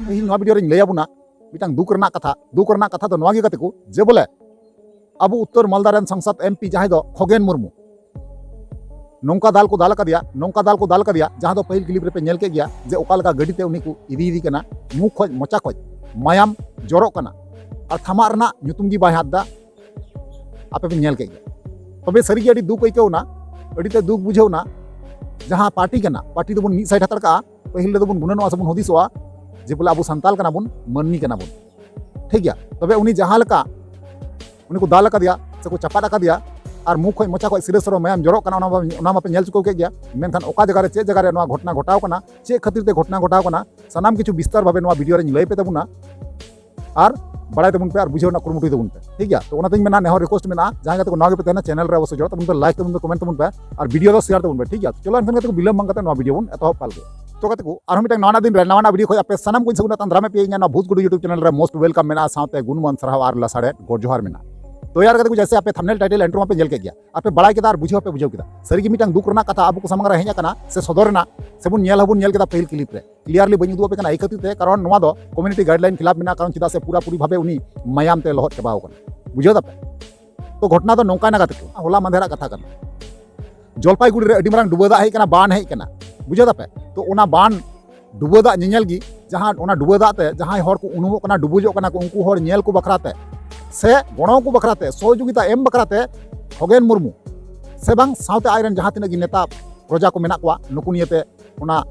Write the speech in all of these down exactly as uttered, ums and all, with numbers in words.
ᱤᱧ ᱱᱚᱣᱟ ᱵᱷᱤᱰᱤᱭᱳ ᱨᱤᱧ ᱞᱟᱹᱭ ᱟᱵᱚᱱᱟ ᱢᱤᱫᱴᱟᱝ ᱫᱩᱠ ᱨᱮᱱᱟᱜ ᱠᱟᱛᱷᱟ᱾ ᱫᱩᱠ ᱨᱮᱱᱟᱜ ᱠᱟᱛᱷᱟ ᱫᱚ ᱱᱚᱣᱟ ᱜᱮ ᱜᱟᱛᱮ ᱠᱚ, ᱡᱮ ᱵᱚᱞᱮ ᱟᱵᱚ ᱩᱛᱛᱚᱨ ᱢᱟᱞᱫᱟ ᱨᱮᱱ ᱥᱟᱝᱥᱚᱫ ᱮᱢᱯᱤ ᱡᱟᱦᱟᱸᱭ ᱫᱚ ᱠᱷᱚᱜᱮᱱ ᱢᱩᱨᱢᱩ, ᱱᱚᱝᱠᱟ ᱫᱟᱞ ᱠᱚ ᱫᱟᱞ ᱟᱠᱟᱫᱮᱭᱟ, ᱱᱚᱝᱠᱟ ᱫᱟᱞ ᱠᱚ ᱫᱟᱞ ᱟᱠᱟᱫᱮᱭᱟ, ᱡᱟᱦᱟᱸ ᱫᱚ ᱯᱟᱹᱦᱤᱞ ᱠᱞᱤᱯ ᱨᱮᱯᱮ ᱧᱮᱞ ᱠᱮᱫ ᱜᱮᱭᱟ ᱡᱮ ᱚᱠᱟ ᱞᱮᱠᱟ ᱜᱟᱹᱰᱤ ᱛᱮ ᱩᱱᱤ ᱠᱚ ᱤᱫᱤᱭᱮᱫᱮ ᱠᱟᱱᱟ, ᱢᱩ ᱠᱷᱚᱡ ᱢᱚᱪᱟ ᱠᱷᱚᱡ ᱢᱟᱭᱟᱢ ᱡᱚᱨᱚᱜ ᱠᱟᱱᱟ, ᱟᱨ ᱛᱷᱟᱢᱟᱜ ᱨᱮᱱᱟᱜ ᱧᱩᱛᱩᱢ ᱜᱮ ᱵᱟᱭ ᱦᱟᱛ ᱮᱫᱟ᱾ ᱟᱯᱮ ᱯᱮ ᱧᱮᱞ ᱠᱮᱫ ᱜᱮᱭᱟ᱾ ᱛᱚᱵᱮ ᱥᱟᱹᱨᱤᱜᱮ ᱟᱹᱰᱤ ᱫᱩᱠ ᱟᱹᱭᱠᱟᱹᱣ ᱮᱱᱟ, ᱟᱹᱰᱤ ᱛᱮ ᱫᱩᱠ ᱵᱩᱡᱷᱟᱹᱣ ᱮᱱᱟ᱾ ᱡᱟᱦᱟᱸ ᱯᱟᱨᱴᱤ ᱠᱟᱱᱟ, ᱯᱟᱨᱴᱤ ᱫᱚᱵᱚᱱ ᱢᱤᱫ ᱥᱟᱭᱤᱰ ᱦᱟᱛᱟᱲ ᱠᱟᱜᱼᱟ, ᱯᱟᱹᱦᱤᱞ ᱨᱮᱫᱚ ᱵᱚᱱ ᱜᱩᱱᱟᱹᱱᱚᱜᱼᱟ ᱥᱮᱵᱚᱱ ᱦᱩᱫᱤᱥᱚᱜᱼᱟ ᱡᱮ ᱵᱚᱞᱮ ᱟᱵᱚ ᱥᱟᱱᱛᱟᱞ ᱠᱟᱱᱟ ᱵᱚᱱ, ᱢᱟᱹᱱᱢᱤ ᱠᱟᱱᱟ ᱵᱚᱱ, ᱴᱷᱤᱠ ᱜᱮᱭᱟ᱾ ᱛᱚᱵᱮ ᱩᱱᱤ ᱡᱟᱦᱟᱸ ᱞᱮᱠᱟ ᱩᱱᱤ ᱠᱚ ᱫᱟᱞ ᱟᱠᱟᱫᱮᱭᱟ ᱥᱮ ᱠᱚ ᱪᱟᱯᱟᱫ ᱟᱠᱟᱫᱮᱭᱟ, ᱟᱨ ᱢᱩ ᱠᱷᱚᱡ ᱢᱚᱪᱟ ᱠᱷᱚᱡ ᱥᱤᱨᱟᱹ ᱥᱚᱨᱚ ᱢᱟᱭᱟᱢ ᱡᱚᱨᱚᱜ ᱠᱟᱱᱟ, ᱚᱱᱟ ᱢᱟ, ᱚᱱᱟ ᱢᱟᱯᱮ ᱧᱮᱞ ᱪᱩᱠᱟᱹᱣ ᱠᱮᱫ ᱜᱮᱭᱟ᱾ ᱢᱮᱱᱠᱷᱟᱱ ᱚᱠᱟ ᱡᱟᱭᱜᱟ ᱨᱮ, ᱪᱮᱫ ᱡᱟᱭᱜᱟ ᱨᱮ ᱱᱚᱣᱟ ᱜᱷᱚᱴᱚᱱᱟ ᱜᱷᱚᱴᱟᱣ ᱠᱟᱱᱟ, ᱪᱮᱫ ᱠᱷᱟᱹᱛᱤᱨ ᱛᱮ ᱜᱷᱚᱴᱚᱱᱟ ᱜᱷᱚᱴᱟᱣ ᱠᱟᱱᱟ, ᱥᱟᱱᱟᱢ ᱠᱤᱪᱷᱩ ᱵᱤᱥᱛᱟᱨ ᱵᱷᱟᱵᱮ ᱱᱚᱣᱟ ᱵᱷᱤᱰᱤᱭᱳ ᱨᱮᱧ ᱞᱟᱹᱭ ᱯᱮ ᱛᱟᱵᱚᱱᱟ᱾ ᱟᱨ ᱵᱟᱲᱟᱭ ᱛᱟᱵᱚᱱ ᱯᱮ ᱟᱨ ᱵᱩᱡᱷᱟᱹᱣ ᱨᱮᱱᱟᱜ ᱠᱩᱨᱩᱢᱩᱴᱩᱭ ᱛᱟᱵᱚᱱ ᱯᱮ, ᱴᱷᱤᱠ ᱜᱮᱭᱟ? ᱛᱚ ᱚᱱᱟᱛᱮᱧ ᱢᱮᱱᱟ, ᱱᱮᱦᱚᱨ ᱨᱤᱠᱣᱮᱥᱴ ᱢᱮᱱᱟᱜᱼᱟ, ᱡᱟᱦᱟᱸᱭ ᱜᱟᱛᱮ ᱠᱚ ᱱᱟᱣᱟ ᱜᱮᱯᱮ ᱛᱟᱦᱮᱱᱟ, ᱪᱮᱱᱮᱞ ᱨᱮ ᱚᱵᱚᱥᱥᱳᱭ ᱡᱚᱲᱟᱣ ᱛᱟᱵᱚᱱ ᱯᱮ, ᱞᱟᱭᱤᱠ ᱛᱟᱵᱚᱱ ᱯᱮ, ᱠᱚᱢᱮᱱᱴ ᱛᱟᱵᱚᱱ ᱯᱮ, ᱟᱨ ᱵᱷᱤᱰᱤᱭᱳ ᱫᱚ ᱥᱮᱭᱟᱨ ᱛᱟᱵᱚᱱ ᱯᱮ, ᱴᱷᱤᱠ ᱜᱮᱭᱟ? ᱛᱚ ᱪᱚᱞᱚ ᱮᱱᱠᱷᱟᱱ ᱜᱟᱛᱮ ᱠᱚ, ᱵᱤᱞᱚᱢ ᱵᱟᱝ ᱠᱟᱛᱮ ᱱᱚᱣᱟ ᱵᱷᱤᱰᱤᱭᱳ ᱵᱚᱱ ᱮᱛᱚᱦᱚᱵ ᱯᱟᱞ ᱜᱮ᱾ ᱛᱚ ᱜᱟᱛᱮ ᱠᱚ, ᱟᱨᱦᱚᱸ ᱢᱤᱫᱴᱟᱝ ᱱᱟᱣᱟ ᱱᱟᱣᱟ ᱫᱤᱱ ᱨᱮ ᱱᱟᱣᱟ ᱱᱟᱣᱟ ᱵᱷᱤᱰᱤᱭᱳ ᱠᱷᱚᱡ ᱟᱯᱮ ᱥᱟᱱᱟᱢ ᱠᱚᱧ ᱥᱟᱹᱜᱩᱱᱟ ᱛᱟᱱ ᱫᱟᱨᱟᱢ ᱯᱮ ᱤᱧᱟᱹᱜ ᱱᱚᱣᱟ ᱵᱷᱩᱛ ᱜᱩᱰᱩ YouTube ᱪᱮᱱᱮᱞ ᱨᱮ most welcome ᱢᱮᱱᱟᱜᱼᱟ, ᱥᱟᱶᱛᱮ ᱜᱩᱱᱢᱟᱱ ᱥᱟᱨᱦᱟᱣ ᱟᱨ ᱞᱟᱥᱟᱲᱦᱮᱫ ᱜᱚᱰ ᱡᱚᱦᱟᱨ ᱢᱮᱱᱟᱜᱼᱟ᱾ ᱛᱚ ᱭᱟᱨ ᱜᱟᱛᱮ ᱠᱚ, ᱡᱮᱭᱥᱮ ᱟᱯᱮ ᱛᱷᱟᱢᱵᱱᱮᱞ ᱴᱟᱭᱴᱮᱞ ᱤᱱᱴᱨᱳ ᱢᱟᱯᱮ ᱧᱮᱞ ᱠᱮᱫ ᱜᱮᱭᱟ, ᱟᱯᱮ ᱵᱟᱲᱟᱭ ᱠᱮᱫᱟ ᱟᱨ ᱵᱩᱡᱷᱟᱹᱣ ᱦᱚᱸᱯᱮ ᱵᱩᱡᱷᱟᱹᱣ ᱠᱮᱫᱟ᱾ ᱥᱟᱹᱨᱤᱜᱮ ᱢᱤᱫᱴᱟᱝ ᱫᱩᱠ ᱨᱮᱱᱟᱜ ᱠᱟᱛᱷᱟ ᱟᱵᱚ ᱠᱚ ᱥᱟᱢᱟᱝ ᱨᱮ ᱦᱮᱡ ᱟᱠᱟᱱᱟ ᱥᱮ ᱥᱚᱫᱚᱨ ᱮᱱᱟ, ᱥᱮᱵᱚᱱ ᱧᱮᱞ ᱦᱚᱸᱵᱚᱱ ᱧᱮᱞ ᱠᱮᱫᱟ ᱯᱟᱹᱦᱤᱞ ᱠᱞᱤᱯ ᱨᱮ᱾ ᱠᱞᱤᱭᱟᱨᱞᱤ ᱵᱟᱹᱧ ᱩᱫᱩᱜ ᱟᱯᱮ ᱠᱟᱱᱟ ᱮᱭ ᱠᱷᱟᱹᱛᱤᱨ ᱛᱮ, ᱠᱟᱨᱚᱱ ᱱᱚᱣᱟ ᱫᱚ ᱠᱚᱢᱤᱭᱩᱱᱤᱴᱤ ᱜᱟᱭᱤᱰᱞᱟᱭᱤᱱ ᱠᱷᱤᱞᱟᱯ ᱢᱮᱱᱟᱜᱼᱟ, ᱠᱟᱨᱚᱱ ᱪᱮᱫᱟᱜ ᱥᱮ ᱯᱩᱨᱟᱹᱯᱩᱨᱤ ᱵᱷᱟᱵᱮ ᱩᱱᱤ ᱢᱟᱭᱟᱢ ᱛᱮ ᱞᱚᱦᱚᱫ ᱪᱟᱵᱟᱣ ᱟᱠᱟᱱᱟ᱾ ᱵᱩᱡᱷᱟᱹᱣ ᱫᱟᱯᱮ? ᱛᱚ ᱜᱷᱚᱴᱚᱱᱟ ᱫᱚ ᱱᱚᱝᱠᱟᱭᱮᱱᱟ ᱜᱟᱛᱮ ᱠᱚ, ᱦᱚᱞᱟ ᱢᱟᱫᱷᱮᱨᱟᱜ ᱠᱟᱛᱷᱟ ᱠᱟᱱᱟ᱾ ᱡᱚᱞᱯᱟᱭᱜᱩᱲᱤ ᱨᱮ ᱟᱹᱰᱤ ᱢᱟᱨᱟᱝ ᱰᱩᱵᱟᱹ ᱫᱟᱜ ᱦᱮᱡ ᱠᱟᱱᱟ, ᱵᱟᱱ ᱦᱮᱡ ᱠᱟᱱᱟ, ᱵᱩᱡᱷᱟᱹᱣ ᱫᱟᱯᱮ? ᱛᱚ ᱚᱱᱟ ᱵᱟᱱ ᱰᱩᱵᱟᱹ ᱫᱟᱜ ᱧᱮᱧᱮᱞ ᱜᱮ, ᱡᱟᱦᱟᱸ ᱚᱱᱟ ᱰᱩᱵᱟᱹ ᱫᱟᱜ ᱛᱮ ᱡᱟᱦᱟᱸᱭ ᱦᱚᱲ ᱠᱚ ᱩᱱᱩᱢᱚᱜ ᱠᱟᱱᱟ, ᱰᱩᱵᱩᱡᱚᱜ ᱠᱟᱱᱟ ᱠᱚ, ᱩᱱᱠᱩ ᱦᱚᱲ ᱧᱮᱞ ᱠᱚ ᱵᱟᱠᱷᱨᱟ ᱛᱮ ᱥᱮ ᱜᱚᱲᱚ ᱠᱚ ᱵᱟᱠᱷᱨᱟ ᱛᱮ, ᱥᱚᱦᱚᱡᱳᱜᱤᱛᱟ ᱮᱢ ᱵᱟᱠᱷᱨᱟ ᱛᱮ ᱠᱷᱚᱜᱮᱱ ᱢᱩᱨᱢᱩ ᱥᱮ ᱵᱟᱝ ᱥᱟᱶᱛᱮ ᱟᱡᱨᱮᱱ ᱡᱟᱦᱟᱸ ᱛᱤᱱᱟᱹᱜ ᱜᱮ ᱱᱮᱛᱟ ᱯᱨᱚᱡᱟ ᱠᱚ ᱢᱮᱱᱟᱜ ᱠᱚᱣᱟ, ᱱᱩᱠᱩ ᱱᱤᱭᱮᱛᱮ ᱚᱱᱟ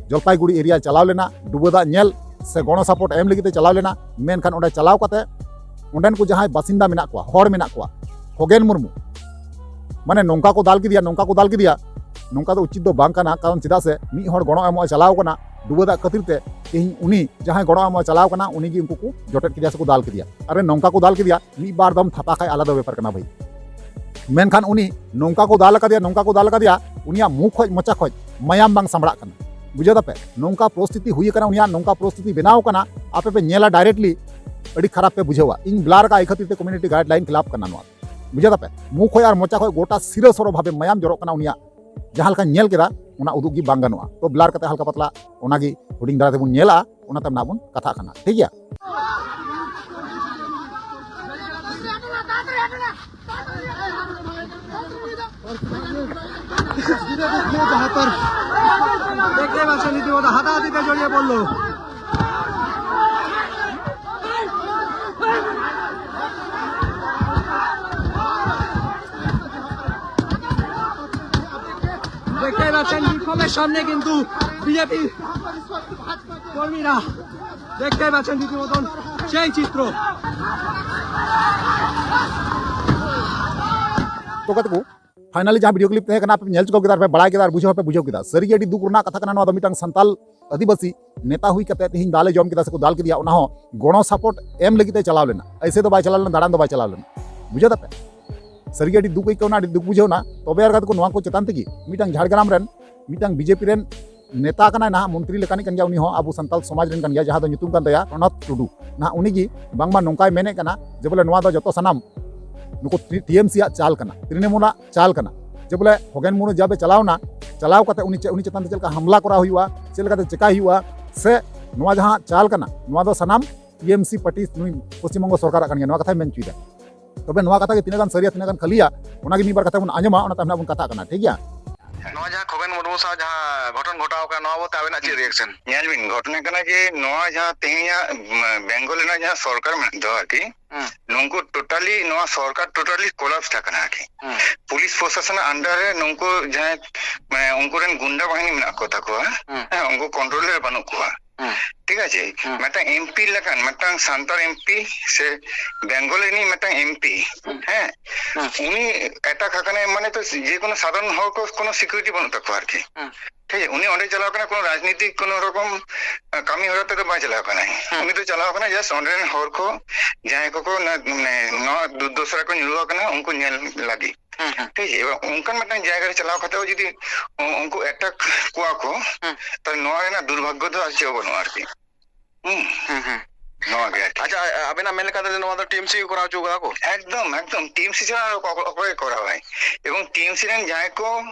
ᱡᱚᱞᱯᱟᱭᱜᱩᱲᱤ ᱮᱨᱤᱭᱟ ᱪᱟᱞᱟᱣ ᱞᱮᱱᱟ, ᱰᱩᱵᱟᱹ ᱫᱟᱜ ᱧᱮᱞ ᱥᱮ ᱜᱚᱲᱚ ᱥᱟᱯᱳᱨᱴ ᱮᱢ ᱞᱟᱹᱜᱤᱫ ᱛᱮ ᱪᱟᱞᱟᱣ ᱞᱮᱱᱟ᱾ ᱢᱮᱱᱠᱷᱟᱱ ᱚᱸᱰᱮ ᱪᱟᱞᱟᱣ ᱠᱟᱛᱮ ᱚᱸᱰᱮᱱ ᱠᱚ ᱡᱟᱦᱟᱸᱭ ᱵᱟᱥᱤᱱᱫᱟ ᱢᱮᱱᱟᱜ ᱠᱚᱣᱟ, ᱦᱚᱲ ᱢᱮᱱᱟᱜ ᱠᱚᱣᱟ, ᱠᱷᱚᱜᱮᱱ ᱢᱩᱨᱢᱩ, ᱢᱟᱱᱮ ᱱᱚᱝᱠᱟ ᱠᱚ ᱫᱟᱞ ᱠᱮᱫᱮᱭᱟ, ᱱᱚᱝᱠᱟ ᱠᱚ ᱫᱟᱞ ᱠᱮᱫᱮᱭᱟ, ᱱᱚᱝᱠᱟ ᱫᱚ ᱩᱪᱤᱛ ᱫᱚ ᱵᱟᱝ ᱠᱟᱱᱟ᱾ ᱠᱟᱨᱚᱱ ᱪᱮᱫᱟᱜ ᱥᱮ ᱢᱤᱫ ᱦᱚᱲ ᱜᱚᱲᱚ ᱮᱢᱚᱜ ᱮ ᱪᱟᱞᱟᱣ ᱠᱟᱱᱟ ᱰᱩᱵᱟᱹ ᱫᱟᱜ ᱠᱷᱟᱹᱛᱤᱨ ᱛᱮ, ᱛᱮᱦᱮᱧ ᱩᱱᱤ ᱡᱟᱦᱟᱸᱭ ᱜᱚᱲᱚ ᱮᱢᱚᱜ ᱮ ᱪᱟᱞᱟᱣ ᱠᱟᱱᱟ, ᱩᱱᱤ ᱜᱮ ᱩᱱᱠᱩ ᱠᱚ ᱡᱚᱴᱮᱫ ᱠᱮᱫᱮᱭᱟ ᱥᱮᱠᱚ ᱫᱟᱞ ᱠᱮᱫᱮᱭᱟ᱾ ᱟᱨᱮ ᱱᱚᱝᱠᱟ ᱠᱚ ᱫᱟᱞ ᱠᱮᱫᱮᱭᱟ, ᱢᱤᱫ ᱵᱟᱨ ᱫᱚᱢ ᱛᱷᱟᱯᱟ ᱠᱷᱟᱡ ᱟᱞᱟᱫᱟ ᱵᱮᱯᱟᱨ ᱠᱟᱱᱟ ᱵᱷᱟᱹᱭ᱾ ᱢᱮᱱᱠᱷᱟᱱ ᱩᱱᱤ ᱱᱚᱝᱠᱟ ᱠᱚ ᱫᱟᱞ ᱟᱠᱟᱫᱮᱭᱟ, ᱱᱚᱝᱠᱟ ᱠᱚ ᱫᱟᱞ ᱟᱠᱟᱫᱮᱭᱟ, ᱩᱱᱤᱭᱟᱜ ᱢᱩ ᱠᱷᱚᱡ ᱢᱚᱪᱟ ᱠᱷᱚᱡ ᱢᱟᱭᱟᱢ ᱵᱟᱝ ᱥᱟᱢᱵᱲᱟᱜ ᱠᱟᱱᱟ᱾ ᱵᱩᱡᱷᱟᱹᱣ ᱫᱟᱯᱮ? ᱱᱚᱝᱠᱟ ᱯᱚᱨᱤᱥᱛᱷᱤᱛᱤ ᱦᱩᱭ ᱟᱠᱟᱱᱟ, ᱩᱱᱤᱭᱟᱜ ᱱᱚᱝᱠᱟ ᱯᱚᱨᱤᱥᱛᱷᱤᱛᱤ ᱵᱮᱱᱟᱣ ᱟᱠᱟᱱᱟ, ᱟᱯᱮ ᱯᱮ ᱧᱮᱞᱟ ᱰᱟᱭᱨᱮᱠᱴᱞᱤ, ᱟᱹᱰᱤ ᱠᱷᱟᱨᱟᱯ ᱯᱮ ᱵᱩᱡᱷᱟᱹᱣᱟ᱾ ᱤᱧ ᱵᱞᱟᱨ ᱟᱠᱟᱫ ᱮᱭ ᱠᱷᱟᱹᱛᱤᱨ ᱛᱮ ᱠᱚᱢᱤᱭᱩᱱᱤᱴᱤ ᱜᱟᱭᱤᱰᱞᱟᱭᱤᱱ ᱠᱷᱤᱞᱟᱯ ᱠᱟᱱᱟ ᱱᱚᱣᱟ᱾ ᱵᱩᱡᱷᱟᱹᱣ ᱫᱟᱯᱮ? ᱢᱩ ᱠᱷᱚᱡ ᱟᱨ ᱢᱚᱪᱟ ᱠᱷᱚᱡ ᱜᱚᱴᱟ ᱥᱤᱨᱟᱹ ᱥᱚᱨᱚ ᱵᱷᱟᱵᱮ ᱢᱟᱭᱟᱢ ᱡᱚᱨᱚᱜ ᱠᱟᱱᱟ ᱩᱱᱤᱭᱟᱜ᱾ ᱡᱟᱦᱟᱸ ᱞᱮᱠᱟ ᱧᱮᱞ ᱠᱮᱫᱟ, ᱚᱱᱟ ᱩᱫᱩᱜ ᱜᱮ ᱵᱟᱝ ᱜᱟᱱᱚᱜᱼᱟ᱾ ᱛᱚ blur ᱠᱟᱛᱮ ᱦᱟᱞᱠᱟ ᱯᱟᱛᱞᱟ ᱚᱱᱟᱜᱮ ᱦᱩᱰᱤᱧ ᱫᱷᱟᱨᱟ ᱛᱮᱵᱚᱱ ᱧᱮᱞᱟ, ᱚᱱᱟ ᱛᱟᱭᱚᱢ ᱱᱟᱜ ᱵᱚᱱ ᱠᱟᱛᱷᱟᱜ ᱠᱟᱱᱟ, ᱴᱷᱤᱠ ᱜᱮᱭᱟ? দেখতে পাচ্ছেন রীতিমতো হাতাহাতিতে জড়িয়ে পড়লো। দেখতে পাচ্ছেন বিক্ষোভের সামনে কিন্তু বিজেপি কর্মীরা, দেখতে পাচ্ছেন রীতিমতন সেই চিত্র। ᱛᱚ ᱜᱟᱛᱮ ᱠᱚ, finally ᱡᱟᱦᱟᱸ video clip ᱛᱟᱦᱮᱸ ᱠᱟᱱᱟ, ᱟᱯᱮ ᱯᱮ ᱧᱮᱞ ᱪᱩᱠᱟᱹᱣ ᱠᱮᱫᱟ, ᱟᱨ ᱯᱮ ᱵᱟᱲᱟᱭ ᱠᱮᱫᱟ, ᱟᱨ ᱵᱩᱡᱷᱟᱹᱣ ᱦᱚᱸᱯᱮ ᱵᱩᱡᱷᱟᱹᱣ ᱠᱮᱫᱟ᱾ ᱥᱟᱹᱨᱤᱜᱮ ᱟᱹᱰᱤ ᱫᱩᱠ ᱨᱮᱱᱟᱜ ᱠᱟᱛᱷᱟ ᱠᱟᱱᱟ, ᱱᱚᱣᱟ ᱫᱚ ᱢᱤᱫᱴᱟᱝ ᱥᱟᱱᱛᱟᱞ ᱟᱹᱫᱤᱵᱟᱹᱥᱤ ᱱᱮᱛᱟ ᱦᱩᱭ ᱠᱟᱛᱮ ᱛᱮᱦᱮᱧ ᱫᱟᱞᱮ ᱡᱚᱢ ᱠᱮᱫᱟ ᱥᱮᱠᱚ ᱫᱟᱞ ᱠᱮᱫᱮᱭᱟ, ᱚᱱᱟ ᱦᱚᱸ ᱜᱚᱲᱚ support ᱮᱢ ᱞᱟᱹᱜᱤᱫ ᱛᱮ ᱪᱟᱞᱟᱣ ᱞᱮᱱᱟ, ᱮᱭᱥᱮ ᱫᱚ ᱵᱟᱭ ᱪᱟᱞᱟᱣ ᱞᱮᱱᱟ, ᱫᱟᱬᱟᱱ ᱫᱚ ᱵᱟᱭ ᱪᱟᱞᱟᱣ ᱞᱮᱱᱟ᱾ ᱵᱩᱡᱷᱟᱹᱣ ᱫᱟᱯᱮ? ᱥᱟᱹᱨᱤᱜᱮ ᱟᱹᱰᱤ ᱫᱩᱠ ᱟᱹᱭᱠᱟᱹᱣ ᱮᱱᱟ, ᱟᱹᱰᱤ ᱫᱩᱠ ᱵᱩᱡᱷᱟᱹᱣ ᱮᱱᱟ᱾ ᱛᱚᱵᱮ ᱟᱨ ᱜᱟᱛᱮ ᱠᱚ, ᱱᱚᱣᱟ ᱠᱚ ᱪᱮᱛᱟᱱ ᱛᱮᱜᱮ ᱢᱤᱫᱴᱟᱝ ᱡᱷᱟᱲᱜᱨᱟᱢ ᱨᱮᱱ ᱢᱤᱫᱴᱟᱝ ᱵᱤᱡᱮᱯᱤ ᱨᱮᱱ ᱱᱮᱛᱟ ᱠᱟᱱᱟᱭ, ᱱᱟᱦᱟᱜ ᱢᱚᱱᱛᱨᱤ ᱞᱮᱠᱟᱱᱤᱡ ᱠᱟᱱ ᱜᱮᱭᱟ, ᱩᱱᱤ ᱦᱚᱸ ᱟᱵᱚ ᱥᱟᱱᱛᱟᱞ ᱥᱚᱢᱟᱡᱽ ᱨᱮᱱ ᱠᱟᱱ ᱜᱮᱭᱟ, ᱡᱟᱦᱟᱸ ᱫᱚ ᱧᱩᱛᱩᱢ ᱠᱟᱱ ᱛᱟᱭᱟ ᱯᱨᱚᱱᱚᱛ ᱴᱩᱰᱩ᱾ ᱱᱟᱦᱟᱜ ᱩᱱᱤᱜᱮ ᱵᱟᱝᱢᱟ ᱱᱚᱝᱠᱟᱭ ᱢᱮᱱᱮᱫ ᱠᱟᱱᱟ ᱡᱮ ᱵᱚᱞᱮ ᱱᱚᱣᱟ ᱫᱚ ᱡᱚᱛᱚ ᱥᱟᱱᱟᱢ ᱱᱩᱠᱩ ᱴᱤ-, ᱴᱤ ᱮᱢ ᱥᱤ ᱟᱜ ᱪᱟᱞ ᱠᱟᱱᱟ, ᱛᱨᱤᱱᱢᱩᱞᱟᱜ ᱪᱟᱞ ᱠᱟᱱᱟ᱾ ᱡᱮ ᱵᱚᱞᱮ ᱠᱷᱚᱜᱮᱱ ᱢᱩᱨᱢᱩ ᱡᱟᱵᱮ ᱪᱟᱞᱟᱣᱱᱟ, ᱪᱟᱞᱟᱣ ᱠᱟᱛᱮ ᱩᱱᱤ ᱪᱮ-, ᱩᱱᱤ ᱪᱮᱛᱟᱱ ᱛᱮ ᱪᱮᱫ ᱞᱮᱠᱟ ᱦᱟᱢᱞᱟ ᱠᱚᱨᱟᱣ ᱦᱩᱭᱩᱜᱼᱟ, ᱪᱮᱫ ᱞᱮᱠᱟᱛᱮ ᱪᱮᱠᱟᱭ ᱦᱩᱭᱩᱜᱼᱟ, ᱥᱮ ᱱᱚᱣᱟ ᱡᱟᱦᱟᱸ ᱪᱟᱞ ᱠᱟᱱᱟ, ᱱᱚᱣᱟ ᱫᱚ ᱥᱟᱱᱟᱢ ᱴᱤ ᱮᱢ ᱥᱤ ᱯᱟᱨᱴᱤ ᱱᱩᱭ ᱯᱚᱥᱪᱤᱢ ᱵᱚᱝᱜᱚ ᱥᱚᱨᱠᱟᱨᱟᱜ ᱠᱟᱱ ᱜᱮᱭᱟ, ᱱᱚᱣᱟ ᱠᱟᱛᱷᱟᱭ ᱢᱮᱱ ᱦᱚᱪᱚᱭᱮᱫᱟ᱾ ᱛᱚᱵᱮ ᱱᱚᱣᱟ ᱠᱟᱛᱷᱟ ᱜᱮ ᱛᱤᱱᱟᱹᱜ ᱜᱟᱱ ᱥᱟᱹᱨᱤᱭᱟ, ᱛᱤᱱᱟᱹᱜ ᱜᱟᱱ ᱠᱷᱟᱹᱞᱤᱭᱟ, ᱚᱱᱟᱜᱮ ᱢᱤᱫ ᱵᱟᱨ ᱠᱟᱛᱷᱟ ᱵᱚᱱ ᱟᱸᱡᱚᱢᱟ, ᱚᱱᱟ ᱛᱟᱭᱚᱢ ᱱᱟᱜ ᱵᱚᱱ ᱠᱟᱛᱷᱟᱜ ᱠᱟᱱᱟ, ᱴᱷᱤᱠ ᱜᱮᱭᱟ? ᱱᱚᱣᱟ ᱡᱟᱦᱟᱸ ᱠᱷᱚᱜᱮᱱ ᱢᱩᱨᱢᱩ ᱥᱟᱶ ᱡᱟᱦᱟᱸ ᱜᱷᱚᱴᱚᱱ ᱜᱷᱚᱴᱟᱣ ᱟᱠᱟᱱᱟ, ᱱᱚᱣᱟ ᱵᱟᱵᱚᱛ ᱛᱮ ᱟᱵᱮᱱᱟᱜ ᱪᱮᱫ reaction? ᱧᱮᱞ ᱵᱤᱱ, ᱜᱷᱚᱴᱚᱱᱟ ᱠᱟᱱᱟ ᱡᱮ ᱱᱚᱣᱟ ᱡᱟᱦᱟᱸ ᱛᱮᱦᱮᱧᱟᱜ, ᱩᱢ, ᱵᱮᱝᱜᱚᱞ ᱨᱮᱱᱟᱜ ᱡᱟᱦᱟᱸ ᱥᱚᱨᱠᱟᱨ ᱢᱮᱱᱟᱜ ᱫᱚ ᱟᱨᱠᱤ, ᱦᱩᱸ᱾ ᱱᱩᱠᱩ totally, ᱱᱚᱣᱟ ᱥᱚᱨᱠᱟᱨ totally collapse ᱟᱠᱟᱱᱟ ᱟᱨᱠᱤ᱾ ᱦᱩᱸ᱾ ᱯᱩᱞᱤᱥ ᱯᱨᱚᱥᱟᱥᱚᱱ under ᱨᱮ ᱱᱩᱠᱩ ᱡᱟᱦᱟᱸᱭ, ᱢᱟᱱᱮ, ᱩᱱᱠᱩ ᱨᱮᱱ ᱜᱩᱱᱰᱟ ᱵᱟᱦᱤᱱᱤ ᱢᱮᱱᱟᱜ ᱠᱚ ᱛᱟᱠᱚᱣᱟ᱾ ᱦᱩᱸ᱾ ᱦᱮᱸ, ᱩᱱᱠᱩ control ᱨᱮ ᱵᱟᱹᱱᱩᱜ ᱠᱚᱣᱟ᱾ ᱦᱩᱸ᱾ ᱴᱷᱤᱠ ᱟᱪᱷᱮ? ᱦᱩᱸ᱾ ᱢᱤᱫᱴᱟᱝ ᱮᱢ ᱯᱤ ᱞᱮᱠᱟᱱ, ᱢᱤᱫᱴᱟᱝ ᱥᱟᱱᱛᱟᱲ ᱮᱢ ᱯᱤ ᱥᱮ ᱵᱮᱝᱜᱚᱞ ᱨᱤᱱᱤᱡ ᱢᱤᱫᱴᱟᱝ ᱮᱢ ᱯᱤ, ᱦᱩᱸ᱾ ᱦᱮᱸ? ᱦᱩᱸ᱾ ᱩᱱᱤ attack ᱟᱠᱟᱱᱟᱭ, ᱢᱟᱱᱮ ᱛᱚ ᱡᱮᱠᱳᱱᱳ ᱥᱟᱫᱷᱟᱨᱚᱱ ᱦᱚᱲ ᱠᱚ ᱠᱳᱱᱳ security ᱵᱟᱹᱱᱩᱜ ᱛᱟᱠᱚᱣᱟ ᱟᱨᱠᱤ᱾ ᱦᱩᱸ᱾ ᱴᱷᱤᱠ ᱟᱪᱷᱮ? ᱩᱱᱤ ᱚᱸᱰᱮ ᱪᱟᱞᱟᱣ ᱠᱟᱱᱟ, ᱠᱳᱱᱳ ᱨᱟᱡᱽᱱᱤᱛᱤᱠ ᱠᱳᱱᱳ ᱨᱚᱠᱚᱢ, ᱟᱸ, ᱠᱟᱹᱢᱤ ᱦᱚᱨᱟ ᱛᱮᱫᱚ ᱵᱟᱭ ᱪᱟᱞᱟᱣ ᱠᱟᱱᱟᱭ᱾ ᱦᱩᱸ᱾ ᱩᱱᱤ ᱫᱚ ᱪᱟᱞᱟᱣ ᱠᱟᱱᱟᱭ just ᱚᱸᱰᱮ ᱨᱮᱱ ᱦᱚᱲ ᱠᱚ, ᱡᱟᱦᱟᱸᱭ ᱠᱚᱠᱚ ᱱᱟ-, ᱢᱟᱱᱮ ᱱᱚᱣᱟ ᱫᱩᱨᱫᱚᱥᱟ ᱨᱮᱠᱚ ᱧᱩᱨᱩ ᱟᱠᱟᱱᱟ, ᱩᱱᱠᱩ ᱧᱮᱞ ᱞᱟᱹᱜᱤᱫ᱾ ᱦᱩᱸ, ᱦᱩᱸ᱾ ᱴᱷᱤᱠ ᱟᱪᱷᱮ? ᱮᱵᱟᱨ ᱚᱱᱠᱟᱱ ᱢᱤᱫᱴᱟᱝ ᱡᱟᱭᱜᱟ ᱨᱮ ᱪᱟᱞᱟᱣ ᱠᱟᱛᱮ ᱦᱚᱸ ᱡᱩᱫᱤ ᱩ-, ᱩᱱᱠᱩ attack ᱠᱚᱣᱟ ᱠᱚ, ᱦᱩᱸ᱾ ᱛᱟᱦᱞᱮ ᱱᱚᱣᱟ ᱨᱮᱱᱟᱜ ᱫᱩᱨᱵᱷᱟᱜᱽᱜᱚ ᱫᱚ ᱟᱨ ᱪᱮᱫ ᱦᱚᱸ ᱵᱟᱹᱱᱩᱜᱼᱟ ᱟᱨᱠᱤ᱾ ᱦᱩᱸ᱾ ᱦᱩᱸ, ᱦᱩᱸ᱾ ᱱᱚᱣᱟ ᱜᱮ ᱟᱨᱠᱤ᱾ ᱟᱪᱪᱷᱟ, ᱟᱵᱮᱱᱟᱜ ᱢᱮᱱ ᱞᱮᱠᱟᱛᱮ ᱱᱚᱣᱟ ᱫᱚ ᱴᱤ ᱮᱢ ᱥᱤ ᱠᱚᱨᱟᱣ ᱦᱚᱪᱚ ᱠᱟᱫᱟ ᱠᱚ? ᱮᱠᱫᱚᱢ, ᱮᱠᱫᱚᱢ, ᱴᱤ ᱮᱢ ᱥᱤ ᱪᱷᱟᱲᱟ ᱚᱠᱚ-, ᱚᱠᱚᱭ ᱠᱚᱨᱟᱣᱟᱭ? ᱮᱵᱚᱝ ᱴᱤ ᱮᱢ ᱥᱤ ᱨᱮᱱ ᱡᱟᱦᱟᱸᱭ ᱠᱚ,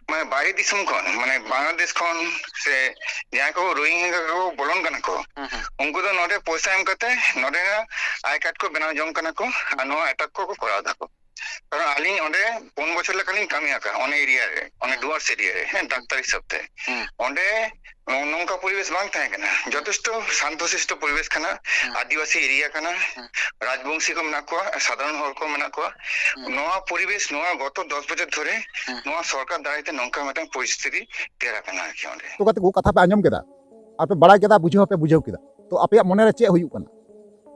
ᱢᱟᱱᱮ, ᱵᱟᱦᱨᱮ ᱫᱤᱥᱚᱢ ᱠᱷᱚᱱ, ᱢᱟᱱᱮ, ᱵᱟᱝᱞᱟᱫᱮᱥ ᱠᱷᱚᱱ ᱥᱮ ᱡᱟᱦᱟᱸᱭ ᱠᱚ ᱨᱳᱦᱤᱝᱜᱟ ᱠᱚ ᱵᱚᱞᱚᱱ ᱠᱟᱱᱟ ᱠᱚ, ᱦᱩᱸ, ᱦᱩᱸ᱾ ᱩᱱᱠᱩ ᱫᱚ ᱱᱚᱰᱮ ᱯᱚᱭᱥᱟ ᱮᱢ ᱠᱟᱛᱮ ᱱᱚᱰᱮᱱᱟᱜ ᱟᱭ ᱠᱟᱨᱰ ᱠᱚ ᱵᱮᱱᱟᱣ ᱡᱚᱝ ᱠᱟᱱᱟ ᱠᱚ ᱟᱨ ᱱᱚᱣᱟ ᱮᱴᱟᱜ ᱠᱚ ᱠᱚᱨᱟᱣ ᱫᱟᱠᱚ᱾ ᱠᱟᱨᱚᱱ ᱟᱹᱞᱤᱧ ᱚᱸᱰᱮ ᱯᱩᱱ ᱵᱚᱪᱷᱚᱨ ᱞᱮᱠᱟᱞᱤᱧ ᱠᱟᱹᱢᱤ ᱟᱠᱟᱫᱼᱟ, ᱚᱱᱟ ᱮᱨᱤᱭᱟ ᱨᱮ, ᱚᱱᱟ ᱦᱩᱸ᱾ ᱰᱩᱣᱟᱨᱥ ᱮᱨᱤᱭᱟ ᱨᱮ, ᱦᱮᱸ, ᱦᱩᱸ᱾ ᱰᱟᱠᱛᱟᱨ ᱦᱤᱥᱟᱹᱵ ᱛᱮ᱾ ᱦᱩᱸ᱾ ᱚᱸᱰᱮ ᱱᱚᱝᱠᱟ ᱯᱚᱨᱤᱵᱮᱥ ᱵᱟᱝ ᱛᱟᱦᱮᱸ ᱠᱟᱱᱟ, ᱡᱚᱛᱷᱮᱥᱴᱚ ᱥᱟᱱᱛᱚ ᱥᱤᱥᱴᱚ ᱯᱚᱨᱤᱵᱮᱥ ᱠᱟᱱᱟ, ᱦᱩᱸ᱾ ᱟᱹᱫᱤᱵᱟᱹᱥᱤ ᱮᱨᱤᱭᱟ ᱠᱟᱱᱟ, ᱦᱩᱸ᱾ ᱨᱟᱡᱽᱵᱚᱝᱥᱤ ᱠᱚ ᱢᱮᱱᱟᱜ ᱠᱚᱣᱟ, ᱥᱟᱫᱷᱟᱨᱚᱱ ᱦᱚᱲ ᱠᱚ ᱢᱮᱱᱟᱜ ᱠᱚᱣᱟ᱾ ᱦᱩᱸ᱾ ᱱᱚᱣᱟ ᱯᱚᱨᱤᱵᱮᱥ, ᱱᱚᱣᱟ ᱜᱚᱛᱚ ᱫᱚᱥ ᱵᱚᱪᱷᱚᱨ ᱫᱷᱚᱨᱮ ᱦᱩᱸ᱾ ᱱᱚᱣᱟ ᱥᱚᱨᱠᱟᱨ ᱫᱟᱨᱟᱭ ᱛᱮ ᱱᱚᱝᱠᱟ ᱢᱤᱫᱴᱟᱝ ᱯᱚᱨᱤᱥᱛᱷᱤᱛᱤ ᱛᱮᱭᱟᱨ ᱟᱠᱟᱱᱟ ᱟᱨᱠᱤ ᱚᱸᱰᱮ᱾ ᱛᱚ ᱜᱟᱛᱮ ᱠᱚ, ᱠᱟᱛᱷᱟ ᱯᱮ ᱟᱸᱡᱚᱢ ᱠᱮᱫᱟ, ᱟᱯᱮ ᱵᱟᱲᱟᱭ ᱠᱮᱫᱟ, ᱵᱩᱡᱷᱟᱹᱣ ᱦᱚᱸᱯᱮ ᱵᱩᱡᱷᱟᱹᱣ ᱠᱮᱫᱟ᱾ ᱛᱚ ᱟᱯᱮᱭᱟᱜ ᱢᱚᱱᱮᱨᱮ ᱪᱮᱫ ᱦᱩᱭᱩᱜ ᱠᱟᱱᱟ?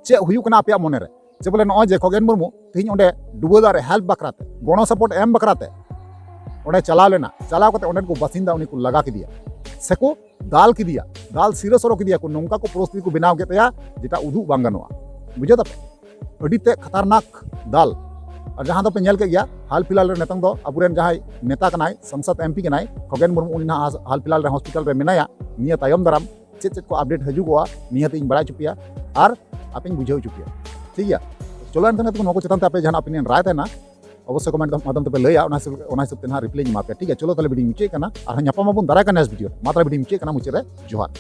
ᱪᱮᱫ ᱦᱩᱭᱩᱜ ᱠᱟᱱᱟ ᱟᱯᱮᱭᱟᱜ ᱢᱚᱱᱮᱨᱮ? ᱡᱮ ᱵᱚᱞᱮ ᱱᱚᱜᱼᱚᱭ ᱡᱮ ᱠᱷᱚᱜᱮᱱ ᱢᱩᱨᱢᱩ ᱛᱮᱦᱮᱧ ᱚᱸᱰᱮ ᱰᱩᱵᱟᱹ ᱫᱟᱜ ᱨᱮ help ᱵᱟᱠᱷᱨᱟ ᱛᱮ, ᱜᱚᱲᱚ support ᱮᱢ ᱵᱟᱠᱷᱨᱟ ᱛᱮ ᱚᱸᱰᱮ ᱪᱟᱞᱟᱣ ᱞᱮᱱᱟ, ᱪᱟᱞᱟᱣ ᱠᱟᱛᱮ ᱚᱸᱰᱮᱱ ᱠᱚ ᱵᱟᱥᱤᱱᱫᱟ ᱩᱱᱤ ᱠᱚ ᱞᱟᱜᱟ ᱠᱮᱫᱮᱭᱟ, ᱥᱮᱠᱚ ᱫᱟᱞ ᱠᱮᱫᱮᱭᱟ, ᱫᱟᱞ ᱥᱤᱨᱟᱹ ᱥᱚᱨᱚ ᱠᱮᱫᱮᱭᱟ ᱠᱚ, ᱱᱚᱝᱠᱟ ᱠᱚ ᱯᱚᱨᱤᱥᱛᱷᱤᱛᱤ ᱠᱚ ᱵᱮᱱᱟᱣ ᱠᱮᱫ ᱛᱟᱭᱟ, ᱡᱮᱴᱟ ᱩᱫᱩᱜ ᱵᱟᱝ ᱜᱟᱱᱚᱜᱼᱟ᱾ ᱵᱩᱡᱷᱟᱹᱣ ᱫᱟᱯᱮ? ᱟᱹᱰᱤ ᱛᱮ ᱠᱷᱟᱛᱟᱨᱱᱟᱠ ᱫᱟᱞ᱾ ᱟᱨ ᱡᱟᱦᱟᱸ ᱫᱚᱯᱮ ᱧᱮᱞ ᱠᱮᱫ ᱜᱮᱭᱟ, ᱦᱟᱞ ᱯᱷᱤᱞᱦᱟᱞ ᱨᱮ ᱱᱤᱛᱚᱝ ᱫᱚ ᱟᱵᱚᱨᱮᱱ ᱡᱟᱦᱟᱸᱭ ᱱᱮᱛᱟ ᱠᱟᱱᱟᱭ, ᱥᱚᱝᱥᱚᱫ ᱮᱢ ᱯᱤ ᱠᱟᱱᱟᱭ, ᱠᱷᱚᱜᱮᱱ ᱢᱩᱨᱢᱩ, ᱩᱱᱤ ᱱᱟᱦᱟᱜ ᱦᱟᱞ ᱯᱷᱤᱞᱦᱟᱞ ᱨᱮ ᱦᱚᱥᱯᱤᱴᱟᱞ ᱨᱮ ᱢᱮᱱᱟᱭᱟ᱾ ᱱᱤᱭᱟᱹ ᱛᱟᱭᱚᱢ ᱫᱟᱨᱟᱢ ᱪᱮᱫ ᱪᱮᱫ ᱠᱚ update ᱦᱤᱡᱩᱜᱚᱜᱼᱟ, ᱱᱤᱭᱟᱹ ᱛᱮ ᱤᱧ ᱵᱟᱲᱟᱭ ᱦᱚᱪᱚ ᱯᱮᱭᱟ ᱟᱨ ᱟᱯᱮᱧ ᱵᱩᱡᱷᱟᱹᱣ ᱦᱚᱪᱚ ᱯᱮᱭᱟ, ᱴᱷᱤᱠ ᱜᱮᱭᱟ? ᱪᱚᱞᱚ ᱮᱱᱠᱷᱟᱱ ᱱᱚᱣᱟ ᱠᱚ ᱪᱮᱛᱟᱱ ᱛᱮ ᱟᱯᱮ ᱡᱟᱦᱟᱱᱟᱜ opinion ᱨᱟᱭ ᱛᱟᱦᱮᱱᱟ, ᱚᱵᱚᱥᱥᱳᱭ comment ᱢᱟᱫᱽᱫᱷᱚᱢ ᱛᱮᱯᱮ ᱞᱟᱹᱭᱟ, ᱚᱱᱟ ᱦᱤᱥᱟᱹᱵ, ᱚᱱᱟ ᱦᱤᱥᱟᱹᱵ ᱛᱮ ᱱᱟᱦᱟᱜ reply ᱤᱧ ᱮᱢᱟ ᱯᱮᱭᱟ, ᱴᱷᱤᱠ ᱜᱮᱭᱟ? ᱪᱚᱞᱚ ᱛᱟᱦᱚᱞᱮ video ᱤᱧ ᱢᱩᱪᱟᱹᱫ ᱠᱟᱱᱟ, ᱟᱨᱦᱚᱸ ᱧᱟᱯᱟᱢ ᱟᱵᱚᱱ ᱫᱟᱨᱟᱭ ᱠᱟᱱ next video ᱨᱮ᱾ ᱢᱟ ᱛᱟᱦᱚᱞᱮ video ᱤᱧ ᱢᱩᱪᱟᱹᱫ ᱠᱟᱱᱟ, ᱢᱩᱪᱟᱹᱫ ᱨᱮ ᱡᱚᱦᱟᱨ᱾